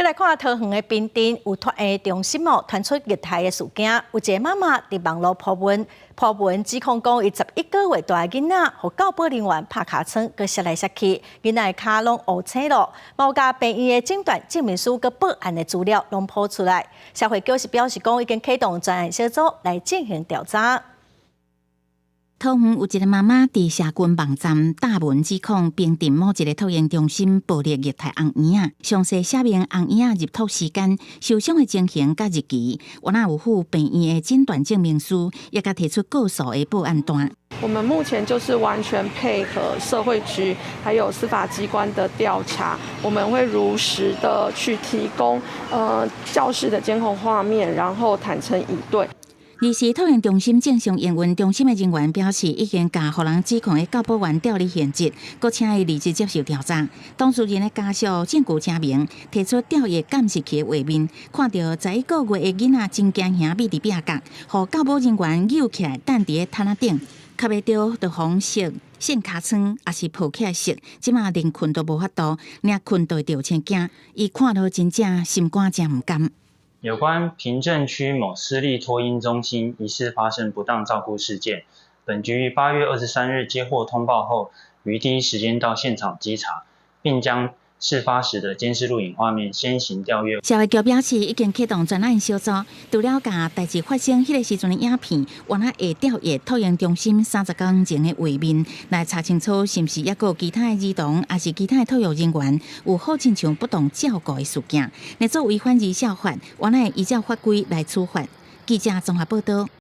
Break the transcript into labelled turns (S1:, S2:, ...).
S1: 閣來看桃園的平鎮有托嬰中心哦，傳出虐待的事件，有一个媽媽佇網路 po 文，po 文指控講，伊11個月大的囡仔，予教保人員拍尻瘡，閣摔來摔去，囡仔的跤攏烏青咯，嘛有共病院的診斷證明書、佮報案的資料攏 po 出來。社會局是表示講，已經啟動專案小組來進行調查。
S2: 桃園有一个媽媽佇社群網站貼文指控平鎮某一个托嬰中心暴力虐待翁嬰仔，詳細寫明翁嬰仔入托時間、受傷的情形佮日期，原來有附病院的診斷證明書，也共提出告訴的報案單。
S3: 我們目前就是完全配合社會局還有司法機關的調查，我們會如實的去提供教室的監控畫面，然後坦誠以對。
S2: 二是托嬰中心正常營運中心的人員表示，已經共予人指控的教保員調離現職，閣請伊離職接受調查。當事人的家屬證據證明，提出調閱監視器的畫面，看著11個月的囡仔真驚嚇，覕佇壁角，予教保人員搝起來，擲佇个毯仔頂，較袂著就予摔跣尻瘡，抑是抱起來摔，這馬連睏都無法度，連睏都會著青驚，伊看著真正心肝誠毋甘。
S4: 有關平鎮區某私立托嬰中心疑似發生不當照顧事件，本局於8月23日接獲通報後，於第一時間到現場稽查，並將事發時的監視錄影畫面先行調閱。
S2: 社會局表示，已經啟動專案小組，除了共代誌發生彼个時陣的影片，原來會調閱托嬰中心30工前的畫面，來查清楚是毋是猶閣有其他的兒童，抑是其他的托育人員有好親像不當照顧的事件，若做違反兒少法，原來會依照法規來處罰。記者綜合報道。